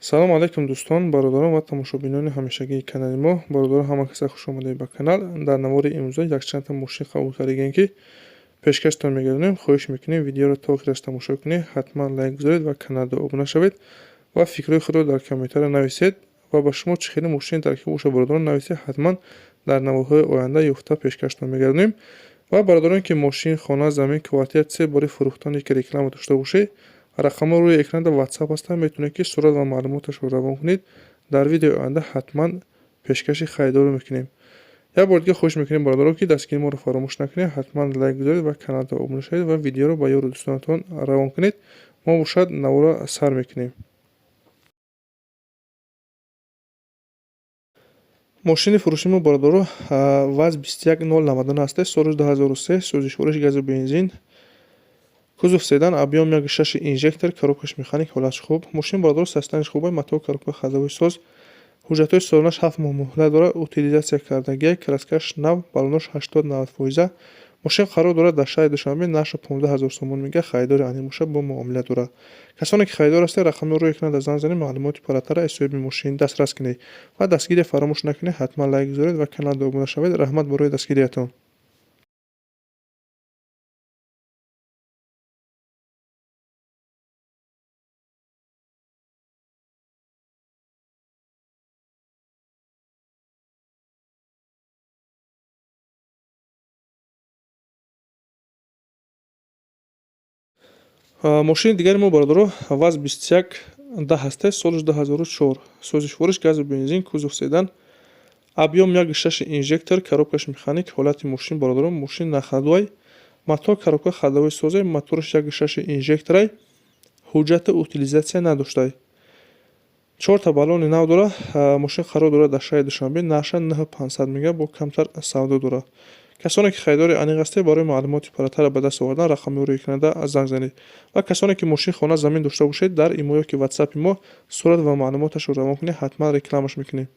Салом алайкум, дӯстон, бародарон ва тамошобинони ҳамешагии канали мо. Бародарон, ҳама каса хуш омадед ба канал. Дар навори имрӯза якчандта мошин қабул кардагем, ки пешкаштон мегардонем. Хоҳиш мекунем, видеоро то охираш тамошо кунед, ҳатман лайк гузоред ва каналда обуна шавед ва фикрҳои худро дар комментария нависед ва ба шумо чӣ хеле мошин дар ки боша, бародарон, нависед, ҳатман дар наворҳои оянда ёфта пешкаштон мегардонем. Ва бародарон, ки мошин, хона, замин, квартира се бори фурӯхтане ки реклама дошта бошед, рақамҳо рӯи экранда WhatsApp ҳастанд, метавонед, ки сурат ва маълумоташро равон кунед. Дар видеои оянда ҳатман пешкаши харидорро мекунем. Як бор дига хоҳиш мекунем, бародарон, ки дастгири моро фаромӯш накунед, ҳатман лайк гузоред ва каналда обуна шавед ва видеоро ба ёру дӯстонатон равон кунед. Мо бошад наворро сар мекунем. Мошини фурӯши мо, бародаро, ВАЗ 21099 аст, соли 2003, сӯзишвориш газу бензин, кузов седан, объем 1,6 инжектор, коробкаш механик, ҳолатш хуб. Мошин, бародаро, состояниш хуб, мотор, коробка, ходовой соз, ҳуҷҷатҳои солонаш 7 моҳ муҳлат дорад, утилизатсия кардагиай, краскаш нав, баллонош 80-90 фоиза. Мошин қарор дорад дар шаҳри Душанбе, нархшо 15 ҳазор сомон мега, харидори аниқ боша, бо муомила дорад. Касоне ки харидор ҳастед, рақамҳоро рӯи экранда занг занед, маълумоти пурратара аз соҳиби мошин дастрас кунед ва дастгирия фаромӯш накунед, ҳатман лайк гузоред ва каналда обуна шавед. Раҳмат барои дастгириятон. Мошини дигари мо, бародаро, ВАЗ 2110 ҳаста, соли 2004, сӯзишвориш газу бензин, кузов седан, объем 1,6 инжектор, коробкаш механик, ҳолати мошин, бародаро, мошин на ходовой, мотор, коробка, ходовой созай, мотораш 1,6 инжекторай, ҳуҷҷати утилизатсия надоштай, чорта баллони нав дорад. Мошин қарор дорад дар шаҳри Душанбе, нархша 9500 мега, бо камтар савдо дорад. Касоне ки харидори аниқ ҳастед, барои маълумоти пурратара ба даст овардан рақамҳои рӯи экранда занг занед. Ва касоне ки мошин, хона, замин дошта бошед, дар имо ё ки ватсапи мо сурат ва маълумоташро равон кунед, ҳатман рекламаш мекунем.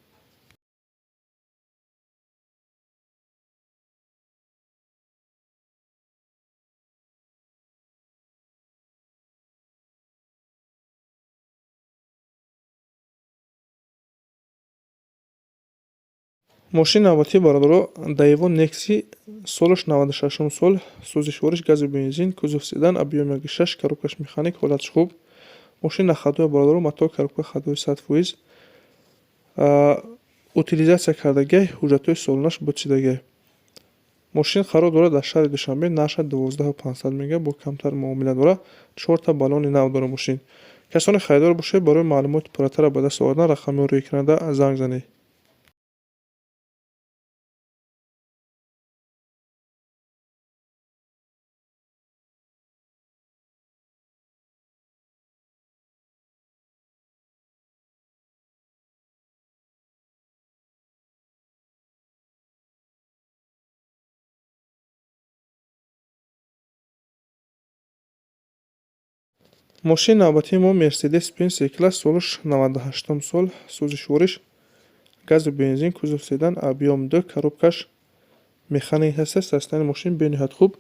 Мошини навбатӣ, бародаро, Daewoo Nexi, солаш 96 сол, сӯзишвориш газу бензин, кузов седан, объем 1,6, коробкаш механик, ҳолатш хуб. Мошин на ходовой, бародаро, мотор, коробка, ходовой 100%, утилизатсия кардагиай, ҳуҷҷатҳои солонаш бучидагиай. Мошин қарор дорад дар шаҳри Душанбе, нархша 12 500 мега, бо камтар муомила дорад, чорта баллони нав дорад мошин. Касоне харидор бошед, барои маълумоти пурратара ба даст овардан рақамҳои рӯи экранда занг занед. Мошини навбатии мо Mercedes Benz C-класс, солаш 98 сол, сӯзишвориш газу бензин, кузов седан, объем 2, коробкаш механик ҳаста, состояни мошин бениҳоят хуб.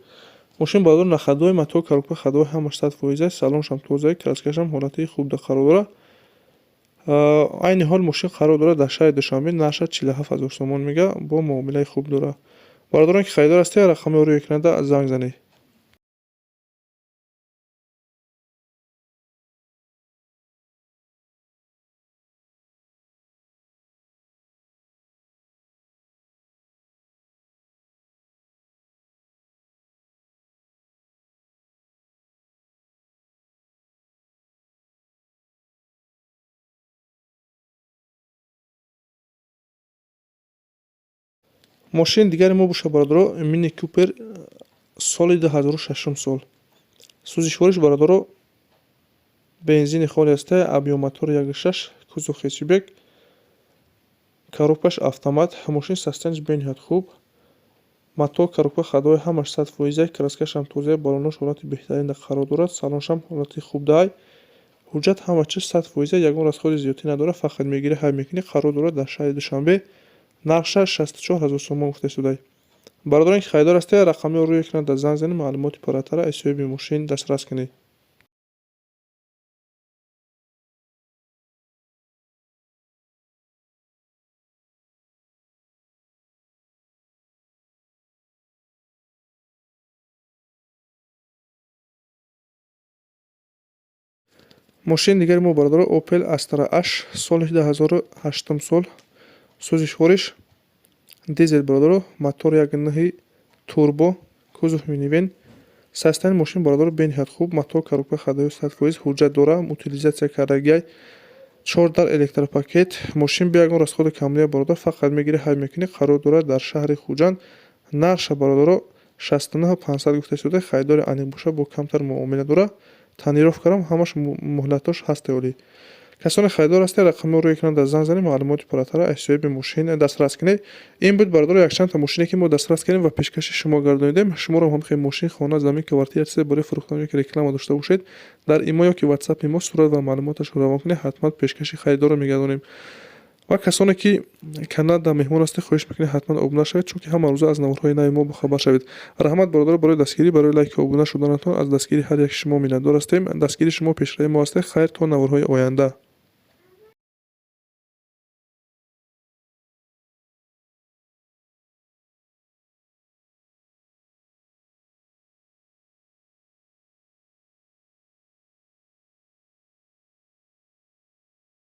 Мошин, бародаро, на ходовой, мотор, коробка, ходовой ҳамаш 100%, салоншам тоза, краскашам ҳолати хубда қарор дорад. Айни ҳол мошин қарор дорад дар шаҳри Душанбе, нархша 47 ҳазор сомон мега, бо муомилаи хуб дорад. Бародарон, ки харидор ҳастед, рақамҳои рӯи экранда занг занед. Мошини дигари мо боша, бародаро, Мини Купер, соли 2006 сол, сӯзишвориш, бародаро, бензини холи ҳаста, объем мотор 1,6, кузов хэтчбек, коробкаш автомат. Мошин состояниш бениҳоят хуб, мотор, коробка, ходовой ҳамаш 100%, краскашам тоза, баллонош ҳолати беҳтаринда қарор дорад, салоншам ҳолати хуб даҳай, ҳуҷҷат ҳама чиз 100%, ягон расходи зиёдтӣ надорад, фақат мегирӣ, ҳай мекунӣ. Қарор дорад дар шаҳри Душанбе, нархша 64 ҳазор сомон гуфта истодай. Бародарон, ки харидор ҳастед, рақамҳоро рӯи экранда занг занед, маълумоти пурратара аз соҳиби мошин дастрас кунед. Мошини дигари мо, бародаро, Opel Astra H, соли 2008 сол, сӯзишвориш дизел, бародаро, мотор 1.9 турбо, кузов минивэн. Состояние мошин, бародаро, бениҳоят хуб, мотор, коробка ходовой 100%, ҳуҷҷат дора, утилизация кардагиай, чор дар электропакет. Мошин бе ягон расходи камлия, бародар, фақат мегирӣ, ҳай мекунӣ. Қарор дорад дар шаҳри Хуҷанд. Нархша, бародаро, 69 500 гуфта истода, харидори аниқ боша, бо камтар муомила дора. Тонировкарам ҳамаш муҳлатош ҳасте олӣ. Касоне харидор ҳастед, рақамҳоро рӯи экран дар занг занед, маълумоти пурратара аз соҳиби мошин дастрас кунед. Ин буд, бародаро, якчандта мошине, ки мо дастрас кардем ва пешкаши шумо гардонидем. Шуморо ҳам хел мошин, хона, замин, квартира, чизе барои фурӯхтан ёки реклама дошта бошед, дар имо ёки ватсапи мо сурат ва маълумоташро равон кунед, ҳатман пешкаши харидорро мегардонем. Ва касоне ки канал меҳмон ҳастед, хоҳиш мекунем, ҳатман обуна шавед, чунки ҳама рӯза аз наворҳои нави мо бохабар шавед. Раҳмат, бародаро, барои дастгирӣ, барои лайку обуна шуданатон. Аз дастгирии ҳар яки шумо миннатдор ҳастем. Дастгирии шумо пешравии мо ҳастед. Хайр, то наворҳои оянда.